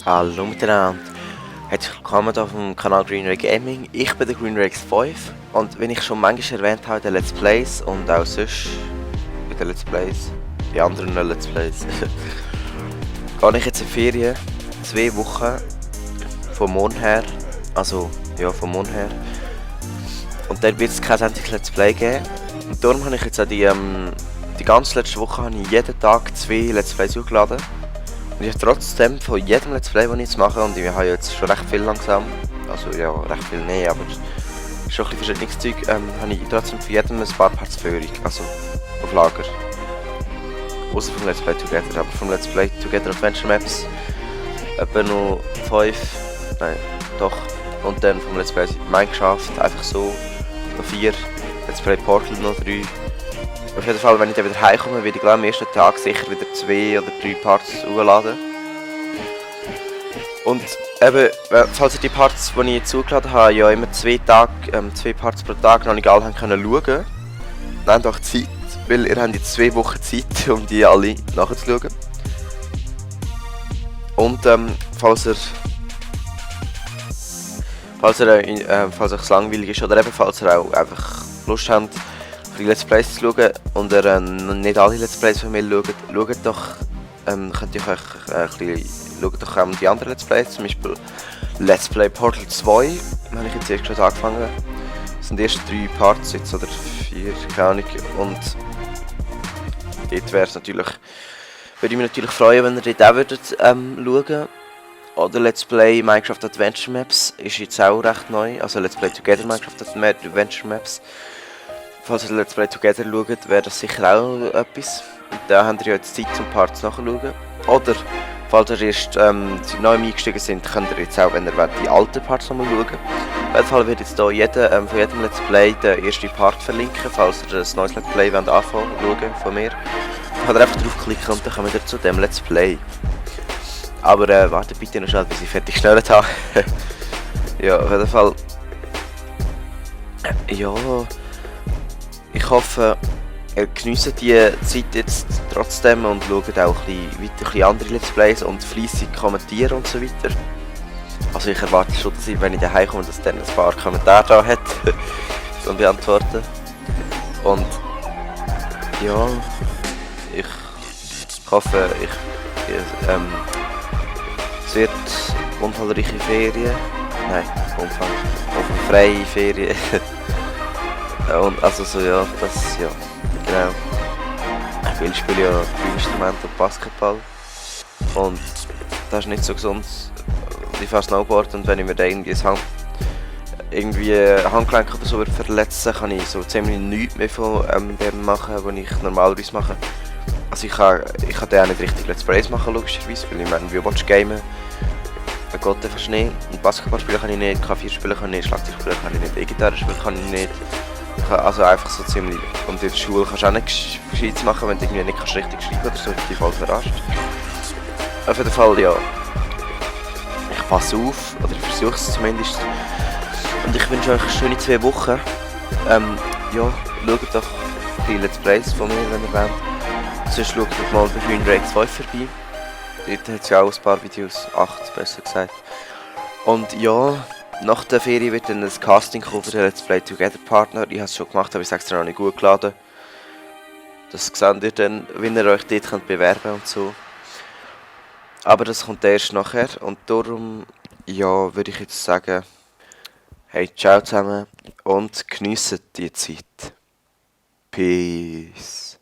Hallo miteinander, herzlich willkommen hier auf dem Kanal Green Ray Gaming. Ich bin der Green Ray 5 und wie ich schon manchmal erwähnt habe in den Let's Plays und auch sonst in den Let's Plays, in anderen Let's Plays, gehe ich jetzt in Ferien, 2 Wochen vom morgen her, also ja vom morgen her, und dann wird es kein einziges Let's Play geben. Und darum habe ich jetzt auch die ganze letzte Woche habe ich jeden Tag 2 Let's Plays hochgeladen. Und ich habe trotzdem von jedem Let's Play, das ich jetzt mache, und ich habe jetzt schon recht viel langsam, also ja, recht viel nicht, aber schon ein bisschen verschiedenes Zeug, habe ich trotzdem für jedem ein paar Parts Führung, also auf Lager. Außer vom Let's Play Together, aber vom Let's Play Together Adventure Maps etwa noch 5, nein, doch, und dann vom Let's Play Minecraft einfach so noch 4, Let's Play Portal noch 3. Auf jeden Fall, wenn ich dann wieder heimkomme, werde ich gleich am ersten Tag sicher wieder 2 oder 3 Parts hochladen. Und eben, falls ihr die Parts, die ich jetzt zugeladen habe, ja immer 2 Parts pro Tag noch nicht alle haben können schauen, nehmt euch Zeit, weil ihr habt jetzt 2 Wochen Zeit, um die alle nachzuschauen. Und falls euch langweilig ist oder eben falls ihr auch einfach Lust habt, die Let's Plays zu schauen und ihr nicht alle Let's Plays von mir schaut doch, könnt ihr euch schaut doch die anderen Let's Plays, zum Beispiel Let's Play Portal 2, habe ich jetzt erst gerade angefangen. Das sind erst 3 Parts jetzt, oder 4, keine Ahnung, und dort würde ich mich natürlich freuen, wenn ihr dort auch würdet, schauen. Oder Let's Play Minecraft Adventure Maps ist jetzt auch recht neu, also Let's Play Together Minecraft Adventure Maps. Falls ihr Let's Play Together schaut, wäre das sicher auch etwas. Und da habt ihr ja jetzt Zeit zum Parts nachschauen. Oder, falls ihr erst neu eingestiegen sind, könnt ihr jetzt auch, wenn ihr wollt, die alten Parts nochmal schauen. Auf jeden Fall wird jetzt hier von jedem Let's Play den ersten Part verlinken, falls ihr ein neues Let's Play anfangen schauen von mir. Könnt ihr einfach draufklicken und dann kommen wir zu dem Let's Play. Aber wartet bitte noch schnell, bis ich fertig geschnallt habe. Ja, auf jeden Fall. Ja. Ich hoffe, ihr genießt die Zeit jetzt trotzdem und schaut auch ein bisschen andere Let's Plays und fleissig kommentieren und so weiter. Also ich erwarte schon, dass wenn ich daheim komme, dass dann ein paar Kommentare da hat zum Beantworten. Und ja, ich hoffe, es wird unfallreiche Ferien. Nein, unfallfreie Ferien. Und also so, ja, das, ja, genau. Ich spiele ja Instrumente und Basketball. Und das ist nicht so gesund. Ich fahre Snowboard und wenn ich mir da irgendwie Handgelenk oder so verletzen, kann ich so ziemlich nichts mehr von dem machen, was ich normalerweise mache. Also ich kann da auch nicht richtig Let's Plays machen, logischerweise, weil ich meine, wie willst du gamen? Geht einfach nicht. Und Basketball spielen kann ich nicht, Klavier spielen kann ich nicht, Schlagzeug spielen kann ich nicht, E-Gitarre spielen kann ich nicht. Also einfach so ziemlich. Und in der Schule kannst du auch nicht Gescheites machen, wenn du irgendwie nicht richtig schreiben oder so, die voll verarscht. Auf jeden Fall, ja. Ich passe auf, oder ich versuche es zumindest. Und ich wünsche euch schöne 2 Wochen. Ja, schaut doch die Let's Plays von mir, wenn ihr wollt. Sonst schaut doch mal bei Green Ray 2 vorbei. Dort hat es ja auch ein paar Videos, 8 besser gesagt. Und ja, nach der Ferie wird dann ein Casting kommen für den Let's Play Together Partner. Ich habe es schon gemacht, aber ich habe es extra noch nicht gut geladen. Das seht ihr dann, wenn ihr euch dort könnt bewerben und so. Aber das kommt erst nachher und darum, ja, würde ich jetzt sagen, hey, ciao zusammen und geniessen die Zeit. Peace.